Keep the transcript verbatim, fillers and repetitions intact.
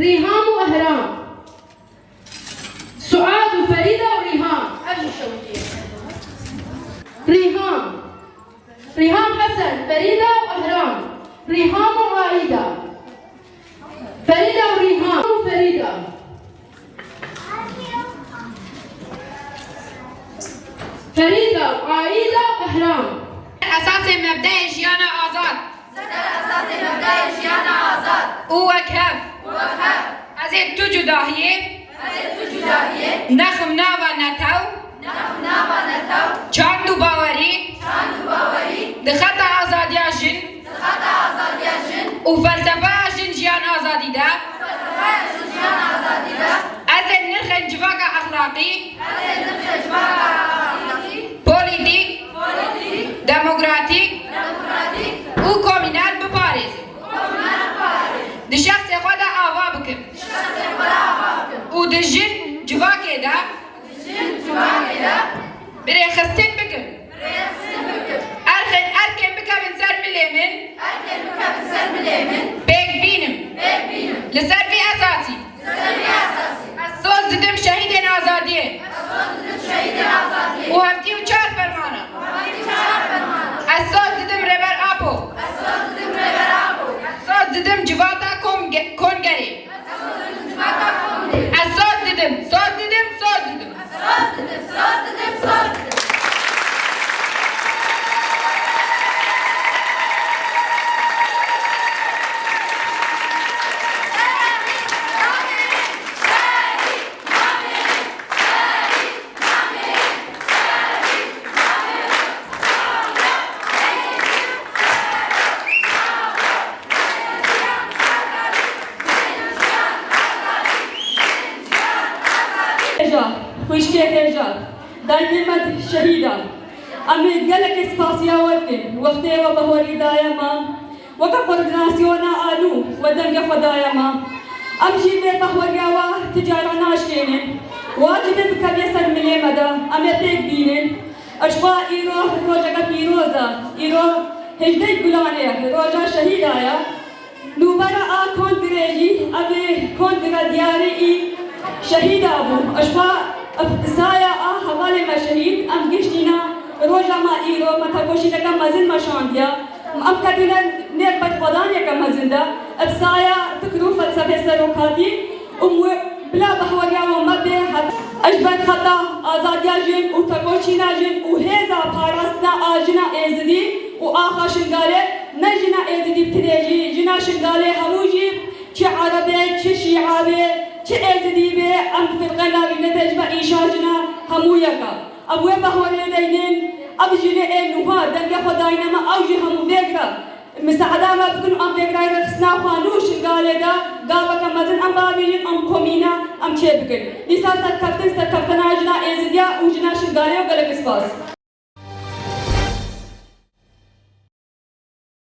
Rîham û Ehram. Suad û Ferîda û Rîham. Ev jî şewitî ye. Rîham. Rîham Hesen, Ferîda û Ehram. Rîham û Aîda. Ferîda û Rîham û Ferîda. Ferîda, Aîda, Ehram. Esasê mebdeyê jiyana azad. Ser esasê mebdeyê jiyana azad. Û wekhev. Û wekhev. Ez ê tu cudahiyê. Ez ê tu cudahiyê. Nexim nava netew. Nexim nava netew. Çand û bawerî. Çand û bawerî. Di xeta azadiya jin. Di xeta azadiya jin. Û felsefeya jin jiyan azadî de. Felsefeya jin jiyan azadî de. Ez ê nirxên civaka exlaqî. Ez ê nirxên civaka exlaqî. Polîtîk. Polîtîk. Demokratîk. Demokratîk. Û komînal biparêzim. Û komînal biparêzim. Di şexsê xwe de ava bikim. Di şexsê xwe de ava bikim. Û di jin civakê de. Di jin civakê de. Birêxistin bikim. Erxên erkên bikevin ser milê min. Erkên bikevin ser milê min. Pêk bînim. Pêk bînim. Li ser vî esasî. Li ser vî esasî. Ez soz didim şehîdên azadiyê. Ez soz didim şehîdên azadiyê. Û heftî û çar fermana. Û heftî û çar fermana. Ez soz didim Rêber Apo. Ez soz didim Rêber Apo. Ez soz didim civata Kom-, Kongerê. Ez soz didim, soz didim, soz didim. Hêja, xwişkê hêja, dayikê me şehîd a. Em ê gelekê spasiya we dikin. Wextê we behwerî daye me. Weke koordînasyona alû we dengê xwe daye me. Em jî vê behweriya we ti cara naşkênin. Wacib e bikevye ser milê me de. Em ê pêk bînin. Ji xwe îro rojeke pîroz e. Îro hejdeh Gulanê, roja şehîda ye. Nûbera a kongrê jî, ev ê kongra diyarî î şehîda bû. Ji xwe ev saya a hevalê me şehîd, em giştîne roja me îro, me tekoşîneke mezin me şandiye. Em ketîne nêr berxwedaniyeke mezin de. Ev saya fikr û felsefê serokatî û mu-, bila behweriya wan me bê heb-, Ji ber xeta azadiya jin û tekoşîna jin û hêza parastina a jina Êzidî û axa Şingalê, ne jina Êzidî bi tinê jî, jina Şingalê hemû jî, çi Ereb e, çi Şîa be, çi Êzidî be, em firqe nabîne, tecme îşa jina hemû yek e. Ev wê behwerê deynin, ev jinê ê nuha dengê xwe dayne me, ew jî hemû vê gire. Misaada me bikin û em vê girayê rêxistina xwe nû Şingalê de gaveke mezin em bavêjin, em komîne em çêbikin. Dîsa serkeftin, serkeftina jina Êzidiya û jina Şingalê û gelek spas.